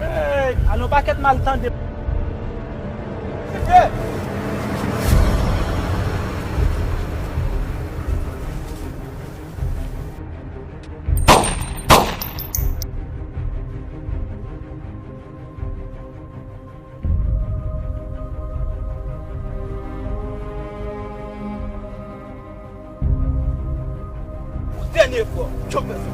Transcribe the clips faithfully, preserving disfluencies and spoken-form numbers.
Hey, al yon pakèt mal tande. Yon dènye fwa, tchòp mèsi.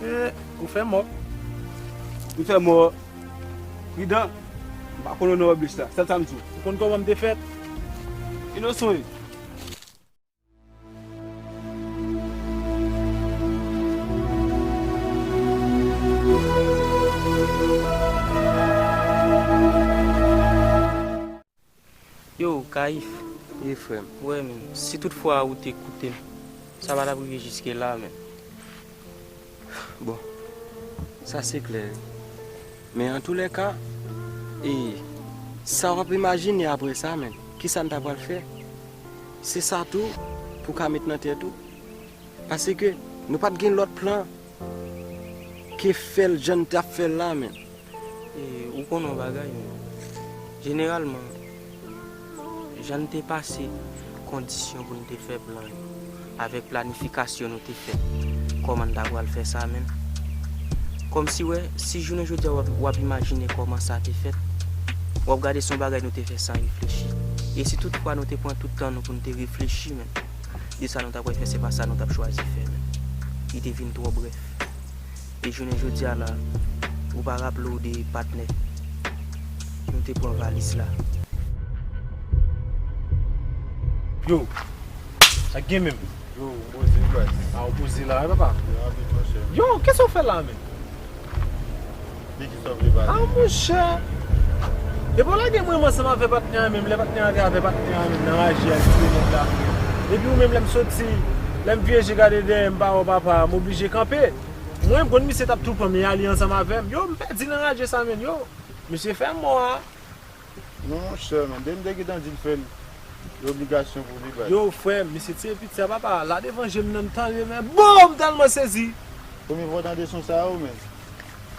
Eh, ou fè mò. Ou fè mò. Pridan, m pa konn onè oblis la. Sèl sa m di w. Ou konn kòman m te fèt? Inosan wi. Yo, Kayif. Wi, frè m. Wè, men, si tout fwa ou te koute m, sa pa t ap rive jiske la, men. Bon, sa se klè, wi. Men antoulèka, e, sa w ap imajine apre sa, men, kisa n ta pral fè? Se sa tou pou w ka met nan tèt ou. Paske nou pa t gen lòt plan ke fè l jan n t ap fè l la, men. E, ou konnen yon bagay, men. Jeneralman, jan n te pase kondisyon pou n te fè plan yo, avèk planifikasyon nou te fè, kòman n ta pral fè sa menm? Kòmsi, wè, si jounen jodi a w ap, w ap imajine kòman sa te fèt, w ap gade se yon bagay nou te fè san reflechi. E si tout fwa nou te pran tout tan nou pou n te reflechi menm, de sa nou ta pral fè, se pa sa nou t ap chwazi fè menm. Li te vin twò brèf. E jounen jodi a la, ou pa raple w de patnè nou te pran valiz la? Yo, sa k gen menm? Yo, ou poze, baz. A, ou poze la, wi, papa? Yo, rapid, monchè. Yo, kisa w fè la menm? De kisa w vle pale? A, monchè! Depi w lage mwen ansanm avè patnè a menm, lè patnè a te avè patnè a menm nan raje a, li te nèg la. Epi ou menm, lè m soti, lè m vire je gade dèyè m, pa wè papa, m oblije kanpe. Mwen, m konn misye t ap tou pran m e ale ansanm avè m. Yo, m pèdi nan raje sa, menm, yo. Misye fè m mò a. Non, monchè, men, depi m te gentan di l fè l, e obligasyon pou li, baz. Yo, frè m, misye tiye piti a, papa, la devan je m nan, m tande, men, bon, m tèlman sezi. Premye fwa w tande son sa a, wi, men.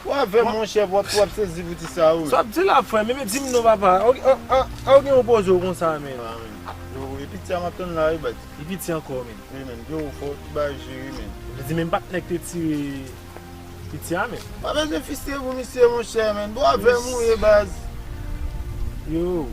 W avè m, monchè, w ap, w ap sezi pou ti sa a, wi, men. Sa w ap di la, frè m, men, men, di m non, papa. Ou, ou, ou, ou gen yon poze w konsa, men. A, men. Yo, e piti a m ap tann la, wi, baz. Li piti ankò, men. Wi, men, yo, fò w ti bay jere, men. Vle di menm patnè k te tire piti a, men. Pa bezwen fistre pou misye, monchè, men. Bon, avè m ou ye, baz. Yo.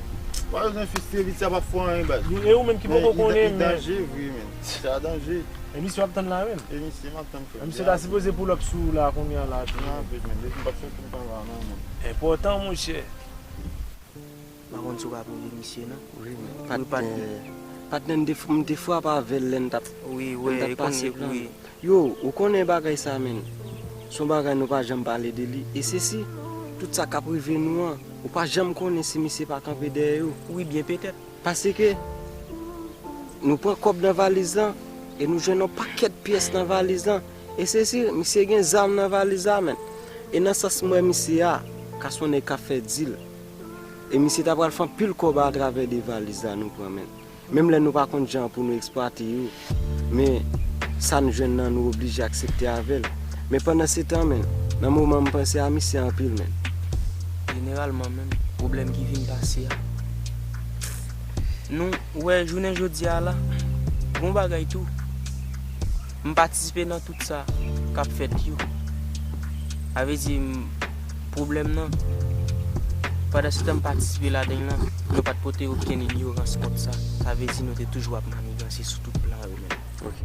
Pa bezwen fistre, piti a p ap fè anyen, baz. Yo, e ou menm ki poko konnen, men. Danje vre, men. Sa danje. E misye w ap tann la, men. E misye m ap tann, frè. Misye ta sipoze pull up sou ou la, kounye a la, tou. Non, men, depi m p ap soti, m pa la, non, men. Enpòtan, monchè. M pa konn si w raple w de misye, non? Wi, men. Wi, patnè, patnè, patnè, m te f-, m te frape avè l lè n t ap, wi, lè n t ap pase plan. Wi. Yo, ou konnen bagay sa, men. Se yon bagay nou pa janm pale de li. E sesi, tout sa k ap rive nou an, ou pa janm konnen si misye pa kanpe dèyè yo. Wi, byen petèt. Paske nou pran kòb nan valiz lan e nou jwenn yon pakèt pyès nan valiz lan. E sesi, misye gen zam nan valiz la, men. E nan sans m wè misye a, ka se yon nèg k ap fè dil. E misye ta pral fè anpil kòb atravè de valiz la nou pran, men. Menm lè nou pa konn jan pou nou eksplwate yo. Men sa n jwenn nan, nou oblije aksepte avè l. Men pandan se tan, men, nan moman m panse a misye anpil, men. Jeneralman, menm, pwoblèm ki vin pase a. Nou wè, jounen jodi a la, gon bagay tou. M patisipe nan tout sa k ap fèt yo. Sa vle di, m, pwoblèm nan, pandan se tan m patisipe ladan l lan, nou pa t pote okenn inyorans kont sa. Sa vle di, nou te toujou ap maniganse sou tout plan yo menm. Ok.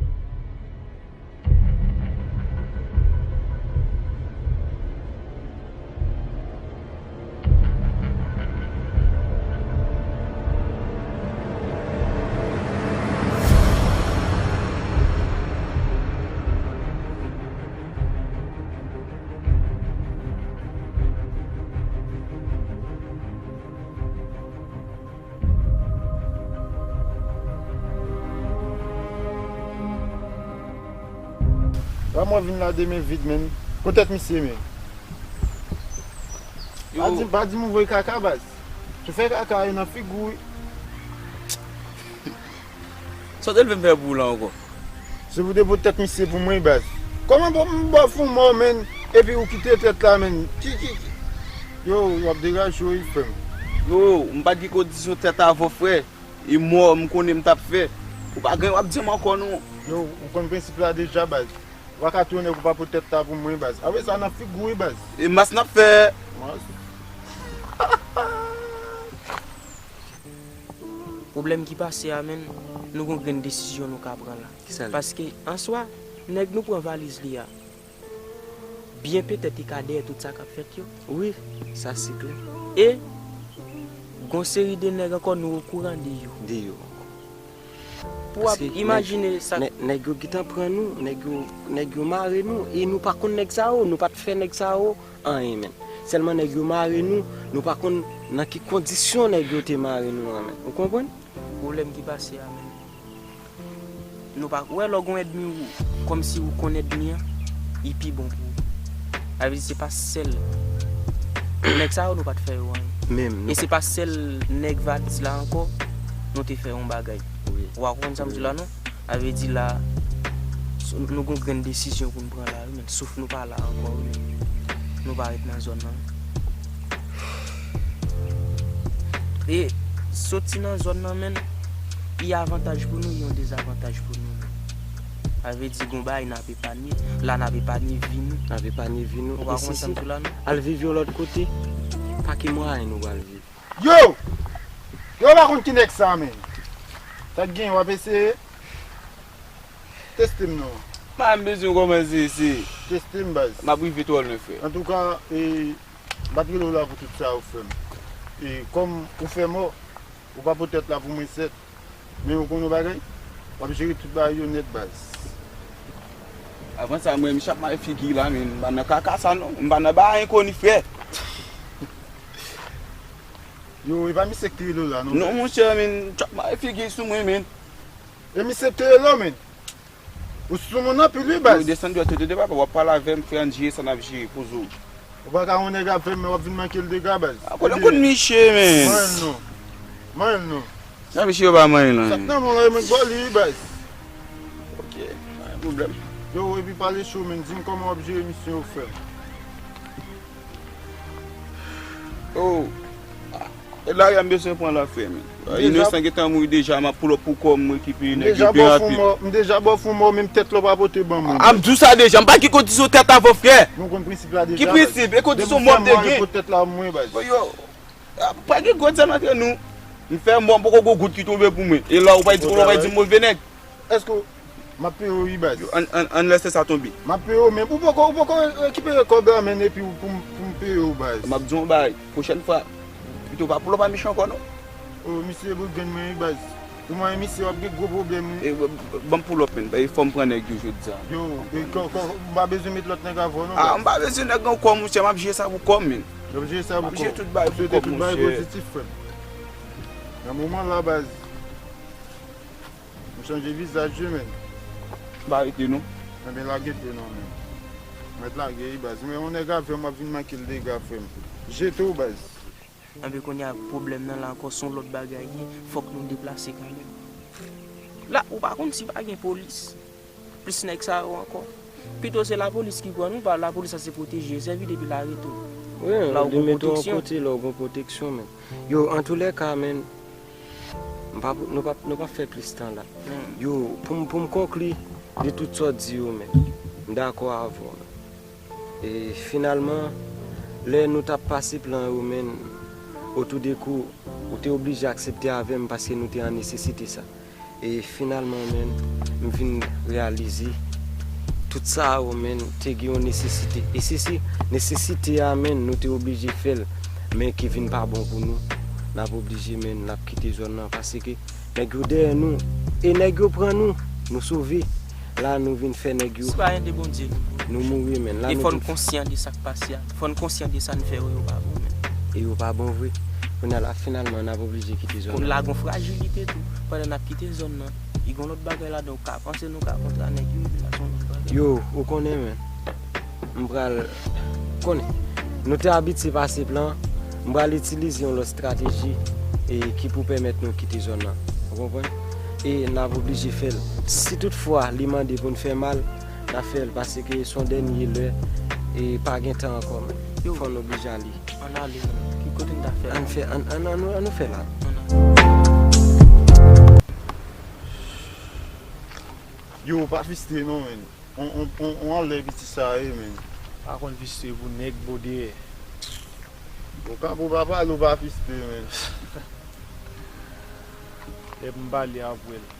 Wa mwen vin la de men vid, men. Kote tèt misye, men? Yo. Pa di, pa di m ou voye kaka, baz. Ou fè kaka e nan figi w, wi. Sa w te leve m fè pou ou la ankò? Se pou te pote tèt misye pou mwen, baz. Kòman pou m ba w fon mò, menn, epi ou kite tèt la, menn? Ki, ki, ki? Yo, w ap degaje w, wi, frè m. Yo, m pa t gen kondisyon tèt avè w, frè. E mò, m konnen m t ap fè. Ou pa gen, w ap di m ankò, non. Yo, ou konn prensip la deja, baz. Ou pa ka tounen kou pa pou tèt la pou mwen, baz. Apre sa, nan figi w, wi, baz. E mas n ap fè. Mas. Pwoblèm ki pase a, menn, nou gon grenn desizyon nou ka pran la. Ki sa l ye? Paske, an swa, nèg nou pran valiz li a, byen petèt li ka dèyè tout sa k ap fèt yo. Wi, sa se klè. E, gon seri de nèg ankò nou okouran de yo. De yo ankò. Pou w ap imajine sa. Paske nèg, nèg, nèg yo gentan pran nou, nèg yo, nèg yo mare nou, e nou pa konn nèg sa yo, nou pa t fè nèg sa yo anyen, menn. Sèlman nèg yo mare nou, nou pa konn nan ki kondisyon nèg yo te mare nou an, menn. Ou konprann? Pwoblèm ki pase a, menn. Nou pa wè lè w gon ènmi ou, kòmsi ou konn ènmi an, li pi bon pou ou. Sa vle di se pa sèl nèg sa yo nou pa t fè yo anyen. Menm, e se pa sèl nèg valiz la ankò nou te fè yon bagay. Wi. Ou pa konprann sa m di la, non? Sa vle di la, nou gon grenn desizyon pou n pran la, wi, men souf nou pa la ankò, wi, men nou pa ret nan zòn nan. E soti nan zòn nan, menn, li avantaj pou nou, li yon dezavantaj pou nou, menn. Sa vle di gon bagay n ap epanye, la n ap epanye vi nou. N ap epanye vi nou. Ou pa konprann sa m di la, non? Al viv yon lòt kote, pa ki mwayen nou pral viv? Yo! Yo pa konn ki nèg sa, menn. Sa k gen, w ap eseye? Teste m non. Pa m bezwen kòmanse, se. Teste m, baz. M ap rive twò lwen, frè. Antouka, e, m pa t rele w la pou tout sa yo, frè m. E kòm ou fè mò, ou pa pou tèt la pou mwen sèt. Men ou konn yon bagay? W ap jere tout bagay yo nèt, baz. Avan sa, mwen, m ch ap mare figi la, men m pa nan kaka sa, non. M pa nan bagay enkoni, frè. Yo, e pa misye ki te rele w la, non, baz? Non, monchè, men m ch ap mare figi sou mwen, men. E misye ki te rele w, men. Ou sou moun anpil, wi, baz. Yo, desann dwèt ou, tande, papa, w ap pale avè m, frè, ann jere sa n ap jere, poze w. Ou pa ka yon nèg avè m, men w ap vin manke l dega, baz. A, kote w konn miche, men? Manyen l non. Manyen l non. Nan miche yo pa manyen l, non. Sa k nan men w la, yo mèt ba w li, wi, baz. Ok, pa gen pwoblèm. Yo, epi pale cho, men, di m kòman w ap jere misyon yo, frè m. Oh. E lari a m bezwen pran la, frè, men. Inosan gentan mouri deja, m ap pull up pou kò m, mwen ki peye nèg yo pi rapid. M deja ba w fon mò, menm tèt la w pa pote ban mwen. A, m di w sa deja, m pa gen kondisyon tèt avè w, frè. Nou konn prensip la deja, baz. Ki prensip? E kondisyon mò m te gen? Depi w fè mò, yo pot tèt la mwen, baz. Yo, pa gen gwo djòl antre nou. M fè mò, m poko gon goud ki tonbe pou mwen. E la, ou pa di, ou pa di m move nèg. Èske w, m ap peye w, wi, baz. Yo, ann, ann, ann lèse sa tonbe. M ap peye w, men ou poko, ou poko rekipere kòb la, men epi w, pou m, pou m peye w, baz. M ap di w yon bagay, pwochèn fwa, pito pa pull up a Miche ankò, non. O, misye bout grenn mwen, wi, baz. Ou mwen, misye, w ap gen gwo pwoblèm, wi. E, b-, b-, ban m pull up, men. E fò m pran nèg yo jodi a. Yo, e kò, kò, m pa bezwen met lòt nèg avè w, non, baz. A, m pa bezwen nèg ankò, monchè, m ap jere sa pou kò m, men. W ap jere sa pou kò w. M ap jere tout bagay pou kò m, monchè. M swete tout bagay pozitif, frè m. Nan moman la, baz. M chanje vizaj wi, menn. M pa rete non. Enben, lage pye non, menn. Mèt lage wi, baz. Men yon nèg avè m, w ap vin manke l dega, frè m. Jete w, baz. Enben, kounye a, pwoblèm nan la ankò, se yon lòt bagay li ye. Fòk nou deplase kanmenm. La, ou pa konn si pa gen polis. Plis nèg sa yo ankò. Pito se lapolis ki pran nou, pa lapolis la se pwoteje, sèvi depi l arete w. Wi, li mete w yon kote, la w gon pwoteksyon, menn. Yo, antoulèka, menn, m pa, nou p ap, nou p ap fè plis tan la. Yo, pou m, pou m konkli de tout sa w di yo, menn, m dakò avè w, menn. E finalman, lè nou t ap pase plan yo, menn, otoudekou, ou te oblije aksepte avè m paske nou te an nesesite sa. E finalman, menn, m vin reyalize tout sa yo, menn, te gen yon nesesite. E se, se nesesite a, menn, nou te oblije fè l. Men ki vin pa bon pou nou, n ap oblije, menn, n ap kite zòn nan paske nèg yo dèyè nou. E nèg yo pran nou, nou sove. La, nou vin fè nèg yo. Sitwayen de Bondye nou. Nou mouri, menn. La, e nou fò n konsyan de sa k pase a. Fò n konsyan de sa n fè yo, yo pa bon, menn. E yo pa bon vre. Kounye a la, finalman, n ap oblije kite zòn nan. Kounye a la, gon frajilite tou. Pandan n ap kite zòn nan, e gon lòt bagay ladan, ou ka panse nou ka kontra nèg yo, epi la, se yon lòt bagay. Yo, ou konnen, menn. M pral konnen. Nou te abitye pase plan, m pral itilize yon lòt estrateji e ki pou pèmèt nou kite zòn nan. Ou konprann? E n ap oblije fè l. Si toutfwa li mande pou n fè mal, N a fè l, paske se yon dènye lè, e pa gen tan ankò, men. Yo. Fò n oblije ale. Ann ale, ki kote n ta fè la? Ann fè, ann, ann, ann, ann nou fè la. Ann ale. Yo, pa fiste non, men. On, on, on, on anlè piti sa ye, men. Pa konn fiste pou nèg bo dèyè. Ou ka pou pa pale, ou pa fiste, men. Lè m pale apre l.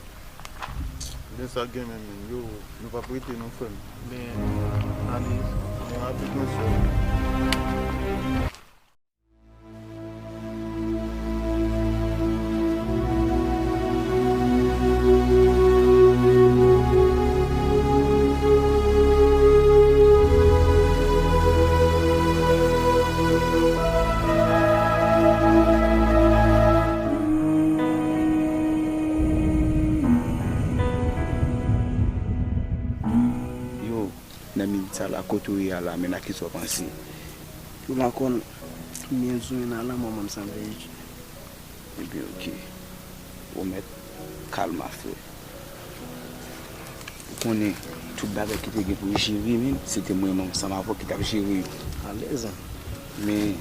Men sa gen menm, men. Yo, nou p ap rete non, frè m. Men, ale. Men rapid non, frè m. Yo, nan minit sa la, kote w ye a la, men a kisa w panse? Ou la konn, m byen zounen nan lanmò, mwen, m sanble. Ebyen, oke. Ou mèt kalm, frè. Ou konnen, tout bagay ki te gen pou jere, men, se te mwen menm ansanm avè w ki t ap jere yo. Alèz. Men,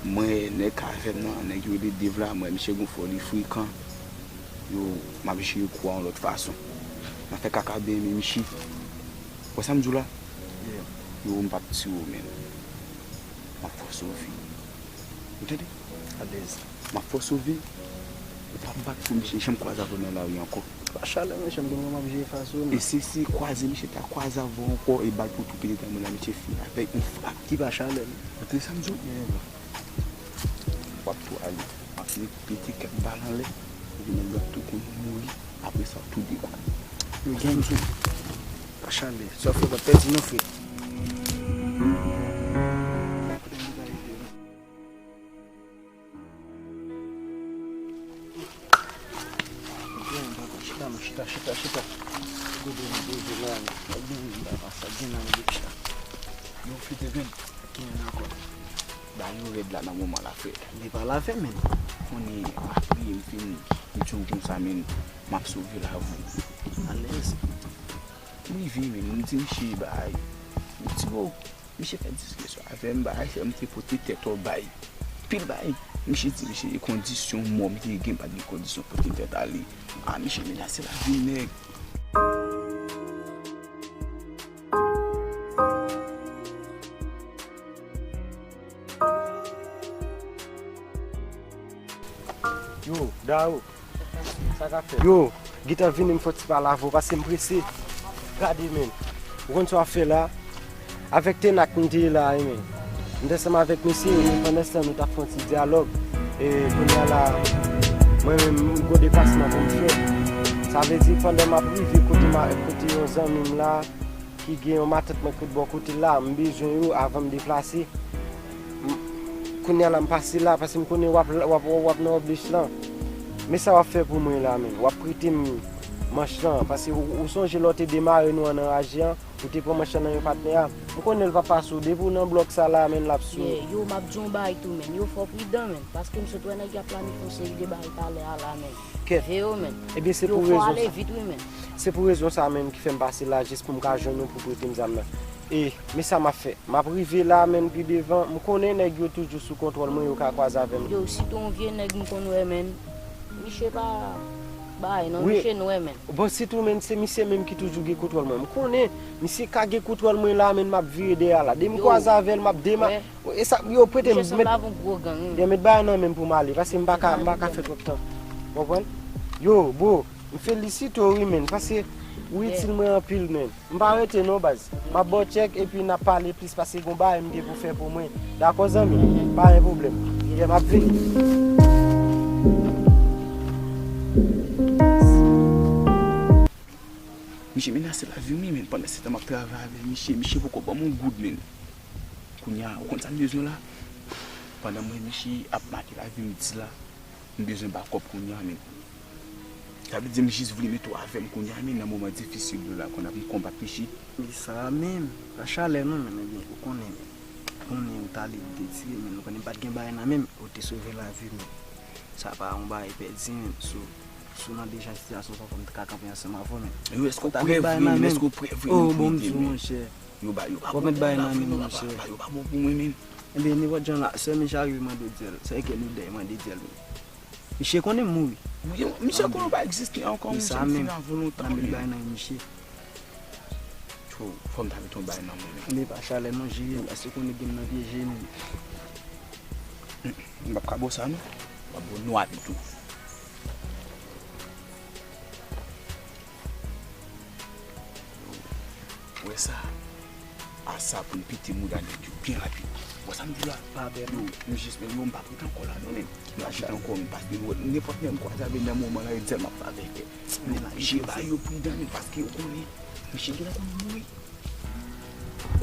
mwen, nèg k avè m nan, nèg yo rele Dave la, mwen, misye gon fòl, li frekan. Yo, m ap jere kou a yon lòt fason. M ap fè kaka byen, men misye. Wè sa m di w la? Yeah. Yo, m p ap tiye w, men. M ap fè w sove. Ou tande? Alèz. M ap fè w sove. Ou p ap bat pou misye janm kwaze avè w nan lari ankò. Pa chalè, mesye, m gen mwen m ap jere fason. E si, si kwaze, misye ta kwaze avè w ankò, e bal pou tou pete nan men la, misye fini avèk yon frap. Ki pa chalè? Ou tande sa m di w? Yeah, bro. W ap tou ale. W ap repete kèk bal anlè. Epi nèg yo ap tou konn mouri. Apre sa, w tou dekoule. Yo gen. Pa chalè. Sa w fè, w ap pèdi non, frè. Chita, chita, chita, chita. Gode m, gode la, gade m, gade sa, gade m, gade sa. Yo, fete vin. Ki an akò. Bagay yo rèd la nan moman la, frè. Li pale avè m, men. Konnen, m ap priye, m fini. M di w konsa, men, m ap sove lavi w. Alèz. M rive, men, m di misye bagay. M di, o, misye fè diskisyon avè m, bagay, fè m te pote tèt ou bay. Pil bagay. Misye di, misye, e kondisyon mò m te gen, m pa t gen kondisyon pote tèt ale. A, misye menase lavi m, nèg. Yo, Dao. Sa k ap fèt? Yo, gentan vini, m fò ti pale avè w, paske m prese. Gade, men. Ou konn sa w ap fè la? Avèk Tenak m te ye la, wi, men. M te ansanm avèk misye, e pandanstan, nou t ap fè yon ti dyalòg. E kounye a la, mwen menm, m gon deplasman pou m fè. Sa vle di, pandan m ap rive kote ma-, kote yon zanmi m la, ki gen yon matant mwen kout bò kote l la, m bezwen yo avan m deplase. M, kounye a la, m pase la, paske m konnen w ap, w ap, w ap nan oblij lan. Men sa w ap fè pou mwen la, men. W ap prete m manch lan, paske ou, ou sonje lè w te demare nou an nan raje an, ou te pran manch lan nan men patnè a. M konnen l p ap pase w, depi w nan blòk sa la, men, l ap sou ou. Yeah, yo, m ap di yon bagay tou, men. Yo fò pridan, men, paske m sot wè nèg y ap planifye yon seri de bagay talè a la, men. Kèt. Veye yo, men. Ebyen, se pou rezon sa. Yo fò ale vit, wi, men. Se pou rezon sa menm ki fè m pase la jis pou m ka jwenn ou pou prete m zam nan. E, men sa m ap fè. M ap rive la menm pi devan. M konnen nèg yo toujou sou kontwòl mwen, yo ka kwaze avè m. Yo, sitou yon vye nèg m konn wè, menn. Misye pa bay non, wi. Misye nwè, menn. Bon, sitou, menn, se misye menm ki toujou gen kontwòl mwen. M konnen misye ka gen kontwòl mwen la, menn, m ap vire dèyè la. Depi m kwaze avè l, m ap dema-, e sa, yo, prete m, misye sanble avè yon gwo gang, wi. Yo met bagay nan men m pou m ale, paske m pa ka, m pa ka fè twòp tan. Konprann? Yo, bro. M felisite w wi, menn, paske ou itil mwen anpil, menn. M pa rete non, baz. M ap ba w tchèk epi n ap pale plis paske gon bagay m gen pou fè pou mwen. Dakò, zanmi? Pa gen pwoblèm. Yeah, m ap vini. Misye menase lavi m wi, menn. Pandansetan m ap travay avè misye, misye poko ban m yon goud, menn. Kounye a, ou konn sa m bezwen la? Pandan mwen, misye ap make lavi m di la, m bezwen bakòp kounye a, menn. Sa vle di m jis vle mete w avè m kounye a, men nan moman difisil yo la, konn ap m konbat misye. Li sa menm, pa chalè non, men, men ou konnen, konnen ou t ale pou te tire, men ou konnen m pa t gen bagay nan men m, ou te sove lavi m. Sa pa yon bagay pèdi, men, so, Si w nan deja sitiyasyon sa, fò m ka kanpe ansanm avè w, men. Yo, èske w prè vre, men? Èske w prè vre? Oh, bon, m di w, monchè. Yo ba, yo ba bon pou mwen, la, vrèman, la, yo ba bon pou mwen, men. Ebyen, nenpòt jan la, sè misye arive mande dyèl. Sè ke nou dèy mande dyèl, men. Misye konnen m mouri. Wi, misye konnen w pa egziste ankò, monchè, m fin avè w lontan, men. Nan met bay nan misye. Tchou, fò m ta met yon bay nan mwen, men. Men pa chalè non, jere, èske w konnen gen m nan pye je m? M p ap ka ba w sa, non. M ap ba w nwa pito. Ou wè sa? A sa pou n pete mouda nèg yo byen rapid. Ou wè sa m di la? Pa pè, non. Yo, m jis, men yo, m pa prete ankò la, non, men. M pa prete ankò, men, paske yo, nenpòt nèg m kwaze avè nan moman la, yo di m ap pa vèkè. Men misye ba yo pridan, men, paske yo konnen. Misye genlè konn mouri.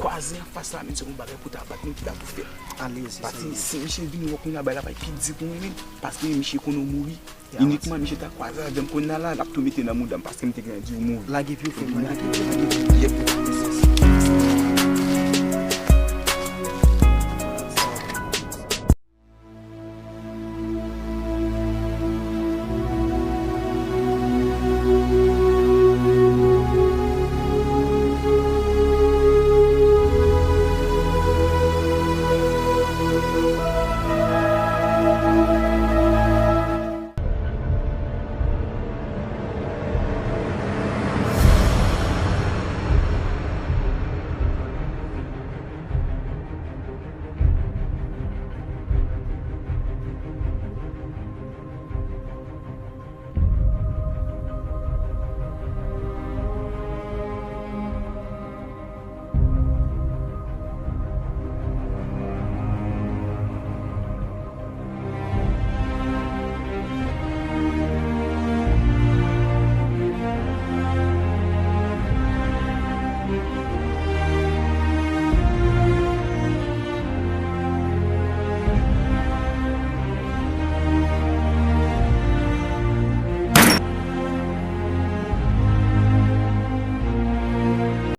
Kwaze anfas la, men, se yon bagay pou ta bat, men, ki ta pou fè. Alezi, paske si misye vini wè kounye a, bagay la va pi di pou mwen, men, paske misye konnen w mouri. Inikman misye ta kwaze avè m kounye a la, l ap tou mete nan mouda m paske m te gentan di w mouri. Lage pye w, frè m, lage pye w, lage pye w. Yep.